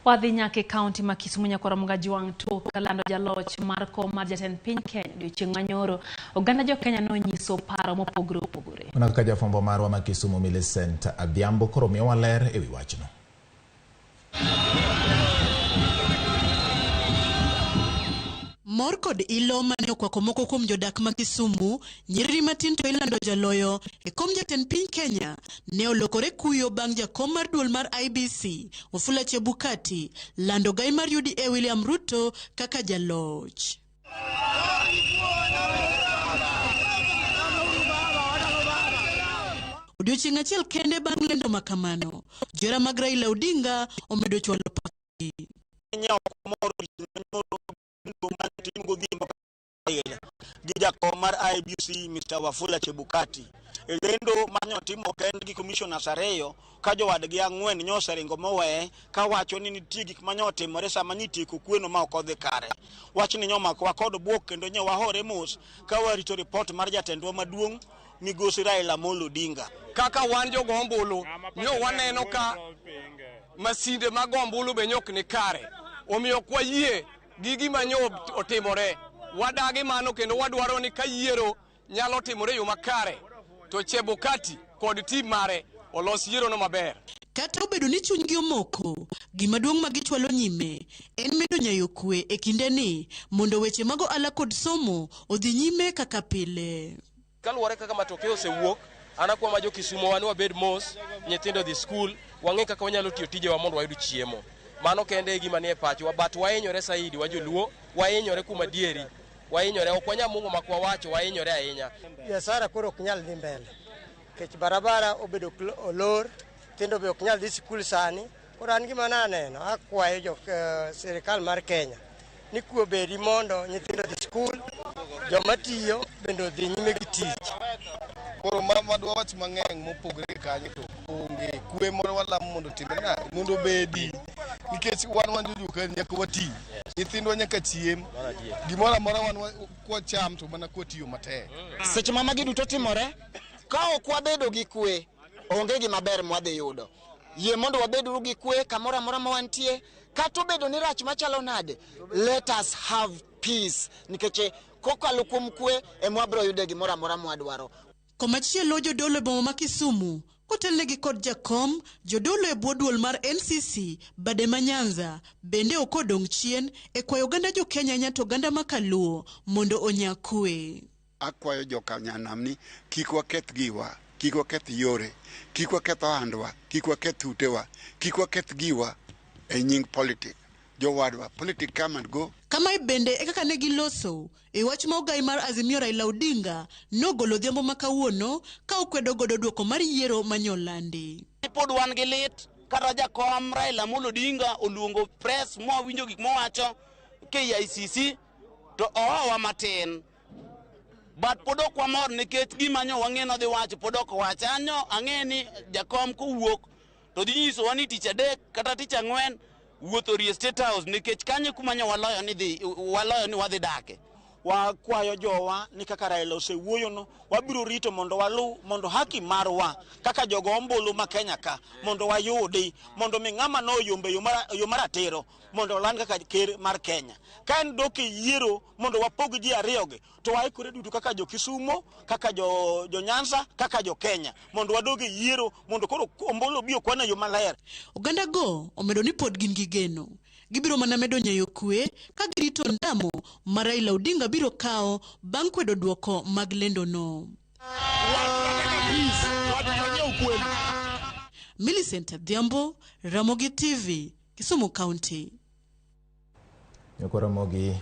Wadhi nyaka e kaunti ma Kisumu nyakwar Mgajwang' tok lando jaloch mar kom mar jatend piny Kenya odiochieng' manyoro. Oganda jo Kenya nonyiso paro mopogore opogore. Mana kaka jafwambo marwa ma Kisumu Millicent Adhiambo koro miyowa ler e wi wachno. Mor kod ilo mane okwako moko kuom jodak ma Kisumu, nyiriri matin to ilando jaloyo e kom jatend piny Kenya ne olokore kuyo bang' jakom mar duol mar IEBC Wafula Chebukati lando gai mar UDA William Ruto kaka jaloch. Odiochieng' achiel kende bang' lendo ma kamano, johera mag Raila Odinga omedo chwalo pachgi. Gi jakom mar IEBC Mr. Wafula Chebukati e lendo mane otimo kendgi commissioners ariyo ka jowadgi ang'wen nyoseringo moweye kawacho ni nitie gik mane otimore sama nitieko kweno ma ok odhi kare. Wachni nyomakowa kod bwok kendo nye wahore mos ka warito ripot mar jatendwa maduong' migosi Raila Amolo Odinga. Kaka wan jogo ombulu nyo waneno ka masinde mag ombulu be nyok ni kare, omiyo ok wayie gi gima nyo otimore. Wadagi mano kendo wadwaro ni ka yiero nyalo timore e yo makare to Chebukati kod tim mare olos yierono maber. Kata obedo ni chunygi omoko, gima duong' ma gichwalo nyime en medo nyayo kwe e kindeni mondo weche mag ohala kod somo odhi nyime kaka pile. Kaluwore kaka matokeo osewuok, an akwa ma jo Kisumo wan wabed mos, nyithindo dhi skul, wang'e kaka wanyalo tiyo tijewa mondo wayud chiemo. Mano kende e gima nie pachwa, but wahinyore saidi wa joluo, wahinyore kuom adieri, wahinyore, ok wanyal mungo mak wawacho, wahinyore ahinya. Biashara koro ok nyal dhi mbele nikech barabara obedo olor, nyithindo be ok nyal dhi sikul sani. Koro an gima naneno, akwayo jo sirikal mar Kenya ni kwe obedi mondo nyithindo odhi sikul, joma tiyo bende odhi nyime gi tich. Koro ma dwa wach mang'eny mopogore gi kanyo to onge kwe moro walamo mondo otimre nade mondo obedi nikech wan jojuok nyaka wati, nyithindwa nyaka chiem, gimoro amora wan kwacham to mana kwatiyo matek. Seche ma magi duto timore, ka ok wabedo gi kwe, onge gima ber mwadhi yudo. Yie mondo wabeduru gi kwe kamoro amora ma wantie, kata obedo ni rach machalo nade, let us have peace, nikech kokalo kuom kwe ema wabiro yude gimoro amora mwadwaro. Komachielo jodolo e boma ma Kisumu kotelnegi kod jakom jodolo e bwo duol mar NCC bade ma Nyanza bende ok odong' chien e kwayo oganda jo Kenya ahinya to oganda ma Kaluo mondo onya kwe. Akwayo joka nyanam ni kik waketh giwa, kik waketh yore, kik waketh ohandwa, kik waketh utewa, kik waketh giwa e nying politik. Jowadwa, politik come and go. Kamae bende e kaka ne giloso e wach ma ogai mar Azimio Raila Odinga nogolo odhiambo ma kawuono ka okwedo godo duoko mar yiero manyolandi. Pod wan gi lit kata jakom Raila Amolo Odinga oluongo press mwawinjo gik mowacho KICC to ohowa matin. But pod ok wamor nikech gima nyo wang'e nodhi wacho pod ok owacho. An nyo ang'e ni jakom kowuok to dhi nyisowa ni tich adek kata tich ang'wen wuoth orie State House nikech kanyo kuma nyo waloyo ni dhi waloyo ni wadhi dake. Wakwayo jowa ni kaka Raila osewuoyono, wabiro rito mondo walu mondo haki marwa kaka jogo ombulu ma Kenya ka mondo wayudi, mondo mi ng'ama noyombe yo maratiro mondo oland kaka ker mar Kenya. Ka en dok e yiero mondo wapog ji ariyogi, to waikore duto kaka jo Kisumo, kaka jo Nyanza, kaka jo Kenya mondo wadog e yiero mondo koro ombulu obi okwan e yo maler. Oganda go omedo ni pod gin gi geno. Gibiro mana medo nyayo kwe ka girito ndamo ma Raila Odinga biro kawo bang' kwedo duoko mag lendono. Millicent Adhiambo, Ramogi TV, Kisumu County. Nyakwa Ramogi.